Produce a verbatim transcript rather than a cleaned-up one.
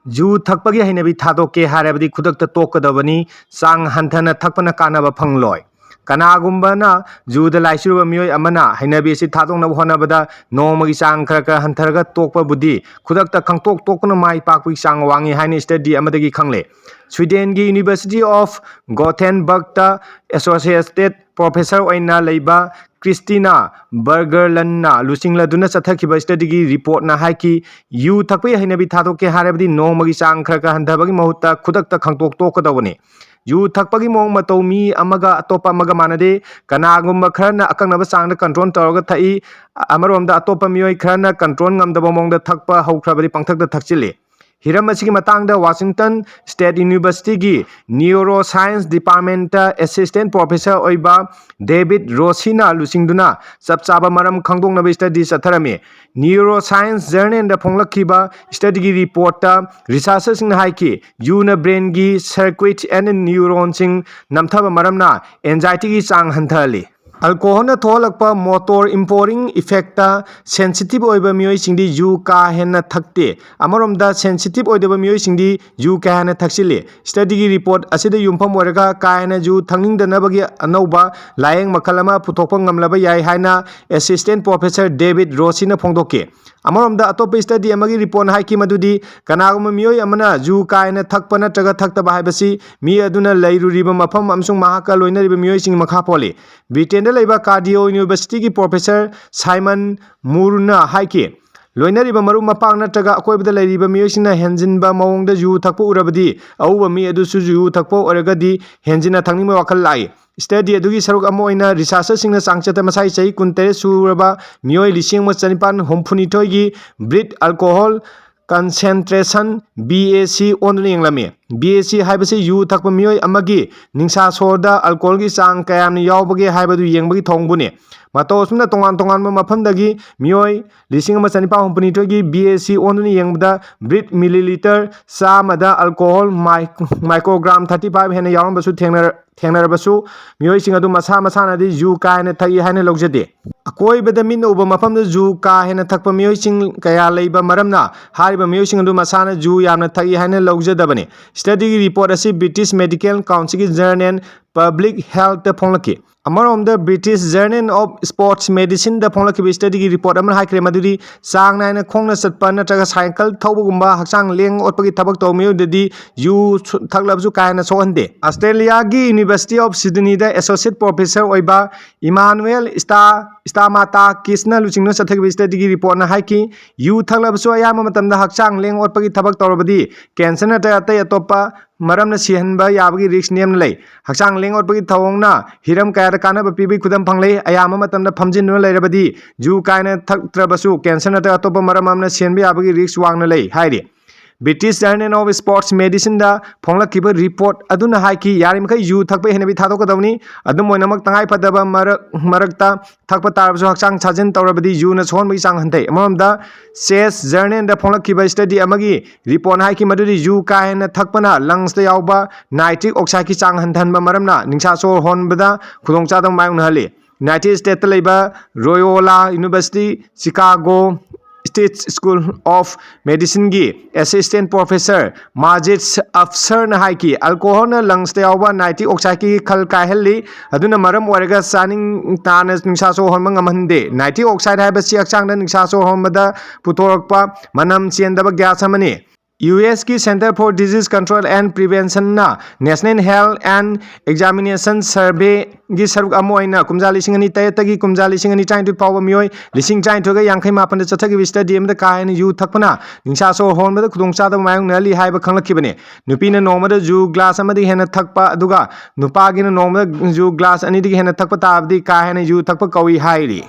U ꯊꯛꯄꯒꯤ ꯍꯩꯅꯕꯤ ꯊꯥꯗꯣꯛꯀꯦ ꯍꯥꯏꯔꯕꯗꯤ ꯈꯨꯗꯛꯇ ꯇꯣꯛꯀꯗꯕꯅꯤ꯫ ꯆꯥꯡ ꯍꯟꯊꯅ ꯊꯛꯄꯅ ꯀꯥꯟꯅꯕ ꯐꯪꯂꯣꯏ꯫ ꯀꯅꯥꯒꯨꯝꯕꯅ ꯌꯨꯗ ꯂꯥꯏꯆꯨꯔꯕ ꯃꯤꯑꯣꯏ ꯑꯃꯅ ꯍꯩꯅꯕꯤ ꯑꯁꯤ ꯊꯥꯗꯣꯛꯅꯕ ꯍꯣꯠꯅꯕꯗ ꯅꯣꯡꯃꯒꯤ ꯆꯥꯡ ꯈꯔ ꯈꯔ ꯍꯟꯊꯔꯒ ꯇꯣꯛꯄꯕꯨꯗꯤ ꯈꯨꯗꯛꯇ ꯈꯪꯇꯣꯛ ꯇꯣꯛꯄꯅ ꯃꯥꯏ ꯄꯥꯛꯄꯒꯤ ꯆꯥꯡ ꯋꯥꯡꯉꯤ ꯍꯥꯏꯅ study ꯑꯃꯗꯒꯤ ꯈꯪꯂꯦ꯫ Swedenꯒꯤ University of Gothenburgꯇ associated professor ꯑꯣꯏꯅ ꯂꯩꯕ Christina Bergerlundꯅ ꯂꯨꯆꯤꯡꯂꯗꯨꯅ ꯆꯠꯊꯈꯤꯕ studyꯒꯤ reportꯅ ꯍꯥꯏꯈꯤ, ꯌꯨ ꯊꯛꯄꯒꯤ ꯍꯩꯅꯕꯤ ꯊꯥꯗꯣꯛꯀꯦ ꯍꯥꯏꯔꯕꯗꯤ ꯅꯣꯡꯃꯒꯤ ꯆꯥꯡ ꯈꯔ ꯈꯔ ꯍꯟꯊꯕꯒꯤ ꯃꯍꯨꯠꯇ ꯈꯨꯗꯛꯇ ꯈꯪꯇꯣꯛ ꯇꯣꯛꯀꯗꯧꯕꯅꯤ꯫ ꯌꯨ ꯊꯛꯄꯒꯤ ꯃꯑꯣꯡ ꯃꯇꯧ ꯃꯤ ꯑꯃꯒ ꯑꯇꯣꯞꯄ ꯑꯃꯒ ꯃꯥꯟꯅꯗꯦ꯫ ꯀꯅꯥꯒꯨꯝꯕ ꯈꯔꯅ ꯑꯀꯛꯅꯕ ꯆꯥꯡꯗ control ꯇꯧꯔꯒ ꯊꯛꯏ, ꯑ-, ꯑꯃꯔꯣꯝꯗ ꯑꯇꯣꯞꯄ ꯃꯤꯑꯣꯏ ꯈꯔꯅ control ꯉꯝꯗꯕ ꯃꯑꯣꯡꯗ ꯊꯛꯄ ꯍꯧꯈ꯭ꯔꯕꯗꯤ ꯄꯪꯊꯛꯇ ꯊꯛꯆꯤꯜꯂꯤ꯫ ꯍꯤꯔꯝ ꯑꯁꯤꯒꯤ ꯃꯇꯥꯡꯗ Washington State Universityꯒꯤ Neuroscience Departmentꯇ assistant professor ꯑꯣꯏꯕ David Rossiꯅ ꯂꯨꯆꯤꯡꯗꯨꯅ ꯆꯞ ꯆꯥꯕ ꯃꯔꯝ ꯈꯪꯗꯣꯛꯅꯕ study ꯆꯠꯊꯔꯝꯃꯤ꯫ Neuroscience Journalꯗ ꯐꯣꯡꯂꯛꯈꯤꯕ studyꯒꯤ reportꯇ researcherꯁꯤꯡꯅ ꯍꯥꯏꯈꯤ, ꯌꯨꯅ brainꯒꯤ circuit and neuronꯁꯤꯡ ꯅꯝꯊꯕ ꯃꯔꯝꯅ anxietyꯒꯤ ꯆꯥꯡ ꯍꯟꯊꯍꯜꯂꯤ꯫ Alcoholꯅ ꯊꯣꯛꯍꯜꯂꯛꯄ motor impairing effectꯇ sensitive ꯑꯣꯏꯕ ꯃꯤꯑꯣꯏꯁꯤꯡꯗꯤ ꯌꯨ ꯀꯥ ꯍꯦꯟꯅ ꯊꯛꯇꯦ꯫ ꯑꯃꯔꯣꯝꯗ sensitive ꯑꯣꯏꯗꯕ ꯃꯤꯑꯣꯏꯁꯤꯡꯗꯤ ꯌꯨ ꯀꯥ ꯍꯦꯟꯅ ꯊꯛꯆꯤꯜꯂꯤ꯫ Studyꯒꯤ report ꯑꯁꯤꯗ ꯌꯨꯝꯐꯝ ꯑꯣꯏꯔꯒ ꯀꯥ ꯍꯦꯟꯅ ꯌꯨ ꯊꯛꯅꯤꯡꯗꯅꯕꯒꯤ ꯑꯅꯧꯕ ꯂꯥꯌꯦꯡ ꯃꯈꯜ ꯑꯃ ꯄꯨꯊꯣꯛꯄ ꯉꯝꯂꯕ ꯌꯥꯏ ꯍꯥꯏꯅ assistant professor David Rossiꯅ ꯐꯣꯡꯗꯣꯛꯈꯤ꯫ ꯑꯃꯔꯣꯝꯗ ꯑꯇꯣꯞꯄ study ꯑꯃꯒꯤ reportꯅ ꯍꯥꯏꯈꯤ ꯃꯗꯨꯗꯤ ꯀꯅꯥꯒꯨꯝꯕ ꯃꯤꯑꯣꯏ ꯑꯃꯅ ꯌꯨ ꯀꯥ ꯍꯦꯟꯅ ꯊꯛꯄ ꯅꯠꯇ꯭ꯔꯒ ꯊꯛꯇꯕ ꯍꯥꯏꯕꯁꯤ ꯃꯤ ꯑꯗꯨꯅ ꯂꯩꯔꯨꯔꯤꯕ ꯃꯐꯝ ꯑꯃꯁꯨꯡ ꯃꯍꯥꯛꯀ ꯂꯣꯏꯅꯔꯤꯕ ꯃꯤꯑꯣꯏꯁꯤꯡꯒꯤ ꯃꯈꯥ ꯄꯣꯜꯂꯤ꯫ Britainꯗ ꯂꯩꯕ Cardiff Universityꯒꯤ professor Simon Mooreꯅ ꯍꯥꯏꯈꯤ, ꯂꯣꯏꯅꯔꯤꯕ ꯃꯔꯨꯞ ꯃꯄꯥꯡ ꯅꯠꯇ꯭ꯔꯒ ꯑꯀꯣꯏꯕꯗ ꯂꯩꯔꯤꯕ ꯃꯤꯑꯣꯏꯁꯤꯡꯅ ꯍꯦꯟꯖꯤꯟꯕ ꯃꯑꯣꯡꯗ ꯌꯨ ꯊꯛꯄ ꯎꯔꯕꯗꯤ ꯑꯎꯕ ꯃꯤ ꯑꯗꯨꯁꯨ ꯌꯨ ꯊꯛꯄ ꯑꯣꯏꯔꯒꯗꯤ ꯍꯦꯟꯖꯤꯟꯅ ꯊꯛꯅꯤꯡꯕ ꯋꯥꯈꯜ ꯂꯥꯛꯏ꯫ Study ꯑꯗꯨꯒꯤ ꯁꯔꯨꯛ ꯑꯃ ꯑꯣꯏꯅ researcherꯁꯤꯡꯅ ꯆꯥꯡꯆꯠꯇ ꯃꯁꯥꯒꯤ ꯆꯍꯤ ꯀꯨꯟꯇꯔꯦꯠ ꯁꯨꯔꯕ ꯃꯤꯑꯣꯏ ꯂꯤꯁꯤꯡ ꯑꯃ ꯆꯅꯤꯄꯥꯟ ꯍꯨꯝꯐꯨꯅꯤꯊꯣꯏꯒꯤ blood alcohol concentration, BAC, ꯑꯣꯟꯗꯨꯅ ꯌꯦꯡꯂꯝꯃꯤ꯫ BAC ꯍꯥꯏꯕꯁꯤ ꯌꯨ ꯊꯛꯄ ꯃꯤꯑꯣꯏ ꯑꯃꯒꯤ ꯅꯤꯡꯁꯥ ꯁꯣꯔꯗ alcoholꯒꯤ ꯆꯥꯡ ꯀꯌꯥꯝꯅ ꯌꯥꯎꯕꯒꯦ ꯍꯥꯏꯕꯗꯨ ꯌꯦꯡꯕꯒꯤ ꯊꯧꯑꯣꯡꯕꯨꯅꯤ꯫ ꯃꯇꯧ ꯑꯁꯨꯝꯅ ꯇꯣꯉꯥꯟ ꯇꯣꯉꯥꯟꯕ ꯃꯐꯝꯗꯒꯤ ꯃꯤꯑꯣꯏ ꯂꯤꯁꯤꯡ ꯑꯃ ꯆꯅꯤꯄꯥꯟ ꯍꯨꯝꯐꯨꯅꯤꯊꯣꯏꯒꯤ ꯕꯤ ꯑꯦ ꯁꯤ ꯑꯣꯟꯗꯨꯅ ꯌꯦꯡꯕꯗ ꯕ꯭ꯔꯤꯠ ꯃꯤꯂꯤꯂꯤꯇꯔ ꯆꯥꯝꯃꯗ ꯑꯜꯀꯣꯍꯣꯜ ꯃꯥꯏꯀ꯭ꯔꯣꯒ꯭ꯔꯥꯝ ꯊꯥꯔꯇꯤ ꯐꯥꯏꯚ ꯍꯦꯟꯅ ꯌꯥꯎꯔꯝꯕꯁꯨ ꯊꯦꯡꯅꯔ-, ꯊꯦꯡꯅꯔꯕꯁꯨ, ꯃꯤꯑꯣꯏꯁꯤꯡ ꯑꯗꯨ ꯃꯁꯥ ꯃꯁꯥꯅꯗꯤ ꯌꯨ ꯀꯥ ꯍꯦꯟꯅ ꯊꯛꯏ ꯍꯥꯏꯅ ꯂꯧꯖꯗꯦ꯫ ꯑꯀꯣꯏꯕꯗ ꯃꯤꯠꯅ ꯎꯕ ꯃꯐꯝꯗ ꯌꯨ ꯀꯥ ꯍꯦꯟꯅ ꯊꯛꯄ ꯃꯤꯑꯣꯏꯁꯤꯡ ꯀꯌꯥ ꯂꯩꯕ ꯃꯔꯝꯅ, ꯍꯥꯏꯔꯤꯕ ꯃꯤꯑꯣꯏꯁꯤꯡ ꯑꯗꯨ ꯃꯁꯥꯅ ꯌꯨ ꯌꯥꯝꯅ ꯊꯛꯏ ꯍꯥꯏꯅ ꯂꯧꯖꯗꯕꯅꯤ꯫ ꯁ꯭ꯇꯗꯤꯒꯤ ꯔꯤꯄꯣꯔꯠ ꯑꯁꯤ ꯕ꯭ꯔꯤꯇꯤꯁ ꯃꯦꯗꯤꯀꯦꯜ ꯀꯥꯎꯟꯁꯤꯜꯒꯤ ꯖꯔꯅꯦꯜ ꯄꯕ꯭ꯂꯤꯛ ꯍꯦꯜꯊꯇ ꯐꯣꯡꯂꯛꯈꯤ꯫ ꯑꯃꯔꯣꯝꯗ, ꯕ꯭ꯔꯤꯇꯤꯁ ꯖꯔꯅꯦꯜ ꯑꯣꯐ ꯁ꯭ꯄꯣꯔꯠꯁ ꯃꯦꯗꯤꯁꯤꯟꯗ ꯐꯣꯡꯂꯛꯈꯤꯕ ꯁ꯭ꯇꯗꯤꯒꯤ ꯔꯤꯄꯣꯔꯠ ꯑꯃꯅ ꯍꯥꯏꯈ꯭ꯔꯦ ꯃꯗꯨꯗꯤ ꯆꯥꯡ ꯅꯥꯏꯅ ꯈꯣꯡꯅ ꯆꯠꯄ ꯅꯠꯇ꯭ꯔꯒ ꯁꯥꯏꯀꯜ ꯊꯧꯕꯒꯨꯝꯕ ꯍꯛꯆꯥꯡ ꯂꯦꯡ ꯑꯣꯠꯄꯒꯤ ꯊꯕꯛ ꯇꯧꯕ ꯃꯤꯑꯣꯏꯗꯗꯤ ꯌꯨ ꯁꯨ-, ꯊꯛꯂꯕꯁꯨ ꯀꯥ ꯍꯦꯟꯅ ꯁꯣꯛꯍꯟꯗꯦ꯫ ꯑꯁꯇ꯭ꯔꯦꯂꯤꯌꯥꯒꯤ ꯌꯨꯅꯤꯚꯔꯁꯤꯇꯤ ꯑꯣꯐ ꯁꯤꯗꯅꯤꯗ ꯑꯦꯁꯣꯁꯤꯌꯦꯠ ꯄ꯭ꯔꯣꯐꯦꯁꯔ ꯑꯣꯏꯕ ꯏꯃꯥꯅꯨꯑꯦꯜ ꯏꯁꯇꯥ-, ꯏꯁꯇꯥꯃꯥꯇꯥꯀꯤꯁꯅ ꯂꯨꯆꯤꯡꯗꯨꯅ ꯆꯠꯊꯈꯤꯕ ꯁ꯭ꯇꯗꯤꯒꯤ ꯔꯤꯄꯣꯔꯠꯅ ꯍꯥꯏꯈꯤ, ꯌꯨ ꯊꯛꯂꯕꯁꯨ ꯑꯌꯥꯝꯕ ꯃꯇꯝꯗ ꯍꯛꯆꯥꯡ ꯂꯦꯡ ꯑꯣꯠꯄꯒꯤ ꯊꯕꯛ ꯇꯧꯔꯕꯗꯤ ꯀꯦꯟꯁꯔ ꯅꯠꯇ꯭ꯔꯒ ꯑꯇꯩ ꯑꯇꯣꯞꯄ ꯃꯔꯝꯅ ꯁꯤꯍꯟꯕ ꯌꯥꯕꯒꯤ ꯔꯤꯁ꯭ꯛ ꯅꯦꯝꯅ ꯂꯩ꯫ ꯍꯛꯆꯥꯡ ꯂꯦꯡ ꯑꯣꯠꯄꯒꯤ ꯊꯧꯑꯣꯡꯅ ꯍꯤꯔꯝ ꯀꯌꯥꯗ ꯀꯥꯟꯅꯕ ꯄꯤꯕꯒꯤ ꯈꯨꯗꯝ ꯐꯪꯂꯦ꯫ ꯑꯌꯥꯝꯕ ꯃꯇꯝꯗ ꯐꯝꯖꯤꯟꯗꯨꯅ ꯂꯩꯔꯕꯗꯤ ꯌꯨ ꯀꯥ ꯍꯦꯟꯅ ꯊꯛꯇ꯭ꯔꯕꯁꯨ ꯀꯦꯟꯁꯔ ꯅꯠꯇ꯭ꯔꯒ ꯑꯇꯣꯞꯄ ꯃꯔꯝ ꯑꯃꯅ ꯁꯤꯍꯟꯕ ꯌꯥꯕꯒꯤ ꯔꯤꯁ꯭ꯛ ꯋꯥꯡꯅ ꯂꯩ ꯍꯥꯏꯔꯤ꯫ ꯕ꯭ꯔꯤꯇꯤꯁ ꯖꯔꯅꯦꯜ ꯑꯣꯐ ꯁ꯭ꯄꯣꯔꯠꯁ ꯃꯦꯗꯤꯁꯤꯟꯗ ꯐꯣꯡꯂꯛꯈꯤꯕ ꯔꯤꯄꯣꯔꯠ ꯑꯗꯨꯅ ꯍꯥꯏꯈꯤ, ꯌꯥꯔꯤꯃꯈꯩ ꯌꯨ ꯊꯛꯄ ꯍꯩꯅꯕꯤ ꯊꯥꯗꯣꯛꯀꯗꯕꯅꯤ꯫ ꯑꯗꯨꯝ ꯑꯣꯏꯅꯃꯛ, ꯇꯉꯥꯏ ꯐꯗꯕ ꯃꯔꯛ-, ꯃꯔꯛꯇ ꯊꯛꯄ ꯇꯥꯔꯕꯁꯨ ꯍꯛꯆꯥꯡ ꯁꯥꯖꯦꯜ ꯇꯧꯔꯕꯗꯤ ꯌꯨꯅ ꯁꯣꯛꯍꯟꯕꯒꯤ ꯆꯥꯡ ꯍꯟꯊꯩ꯫ ꯑꯃꯔꯣꯝꯗ, ꯆꯦꯁ ꯖꯔꯅꯦꯜꯗ ꯐꯣꯡꯂꯛꯈꯤꯕ ꯁ꯭ꯇꯗꯤ ꯑꯃꯒꯤ ꯔꯤꯄꯣꯔꯠꯅ ꯍꯥꯏꯈꯤ ꯃꯗꯨꯗꯤ ꯌꯨ ꯀꯥ ꯍꯦꯟꯅ ꯊꯛꯄꯅ ꯂꯪꯁꯇ ꯌꯥꯎꯕ ꯅꯥꯏꯇ꯭ꯔꯤꯛ ꯑꯣꯛꯁꯥꯏꯗꯀꯤ ꯆꯥꯡ ꯍꯟꯊꯍꯟꯕ ꯃꯔꯝꯅ ꯅꯤꯡꯁꯥ ꯁꯣꯔ ꯍꯣꯟꯕꯗ ꯈꯨꯗꯣꯡꯆꯥꯗꯕ ꯃꯥꯌꯣꯛꯅꯍꯜꯂꯤ꯫ ꯌꯨꯅꯥꯏꯇꯦꯗ ꯁ꯭ꯇꯦꯠꯇ ꯂꯩꯕ Loyola university, Chicago state school of ꯃꯦꯗꯤꯁꯤꯟꯒꯤ ꯑꯦꯁꯤꯁꯇꯦꯟꯠ ꯄ꯭ꯔꯣꯐꯦꯁꯔ ꯃꯥꯖꯤꯗ ꯑꯐꯁꯔꯅ ꯍꯥꯏꯈꯤ, ꯑꯜꯀꯣꯍꯣꯜꯅ ꯂꯪꯁꯇ ꯌꯥꯎꯕ ꯅꯥꯏꯇ꯭ꯔꯤꯛ ꯑꯣꯛꯁꯥꯏꯗꯀꯤ ꯈꯜ ꯀꯥꯏꯍꯜꯂꯤ, ꯑꯗꯨꯅ ꯃꯔꯝ ꯑꯣꯏꯔꯒ ꯆꯥꯅꯤꯡ ꯇꯥꯅ ꯅꯤꯡꯁꯥ ꯁꯣꯔ ꯍꯣꯟꯕ ꯉꯝꯍꯟꯗꯦ꯫ ꯅꯥꯏꯇ꯭ꯔꯤꯛ ꯑꯣꯛꯁꯥꯏꯗ ꯍꯥꯏꯕꯁꯤ ꯍꯛꯆꯥꯡꯗ ꯅꯤꯡꯁꯥ ꯁꯣꯔ ꯍꯣꯟꯕꯗ ꯄꯨꯊꯣꯔꯛꯄ ꯃꯅꯝ ꯆꯦꯟꯗꯕ ꯒ꯭ꯌꯥꯁ ꯑꯃꯅꯤ꯫ ꯌꯨ ꯑꯦꯁꯀꯤ Centre for Disease Control and Preventionꯅ National Health and Examination Surveyꯒꯤ ꯁꯔꯨꯛ ꯑꯃ ꯑꯣꯏꯅ ꯀꯨꯝꯖꯥ ꯂꯤꯁꯤꯡ ꯑꯅꯤ ꯇꯔꯦꯠꯇꯒꯤ ꯀꯨꯝꯖꯥ ꯂꯤꯁꯤꯡ ꯑꯅꯤ ꯇꯔꯥꯅꯤꯊꯣꯏ ꯐꯥꯎꯕ ꯃꯤꯑꯣꯏ ꯂꯤꯁꯤꯡ ꯇꯔꯥꯅꯤꯊꯣꯏꯒ ꯌꯥꯡꯈꯩ ꯃꯥꯄꯟꯗ ꯆꯠꯊꯈꯤꯕ ꯁ꯭ꯇꯗꯤ ꯑꯃꯗ ꯀꯥ ꯍꯦꯟꯅ ꯌꯨ ꯊꯛꯄꯅ ꯅꯤꯡꯁꯥ ꯁꯣꯔ ꯍꯣꯟꯕꯗ ꯈꯨꯗꯣꯡꯆꯥꯗꯕ ꯃꯥꯌꯣꯛꯅꯍꯜꯂꯤ ꯍꯥꯏꯕ ꯈꯪꯂꯛꯈꯤꯕꯅꯤ꯫ ꯅꯨꯄꯤꯅ ꯅꯣꯡꯃꯗ ꯌꯨ ꯒ꯭ꯂꯥꯁ ꯑꯃꯗꯒꯤ ꯍꯦꯟꯅ ꯊꯛꯄ ꯑꯗꯨꯒ ꯅꯨꯄꯥꯒꯤꯅ ꯅꯣꯡꯃꯗ ꯌꯨ ꯒ꯭ꯂꯥꯁ ꯑꯅꯤꯗꯒꯤ ꯍꯦꯟꯅ ꯊꯛꯄ ꯇꯥꯔꯕꯗꯤ ꯀꯥ ꯍꯦꯟꯅ ꯌꯨ ꯊꯛꯄ ꯀꯧꯏ ꯍꯥꯏꯔꯤ꯫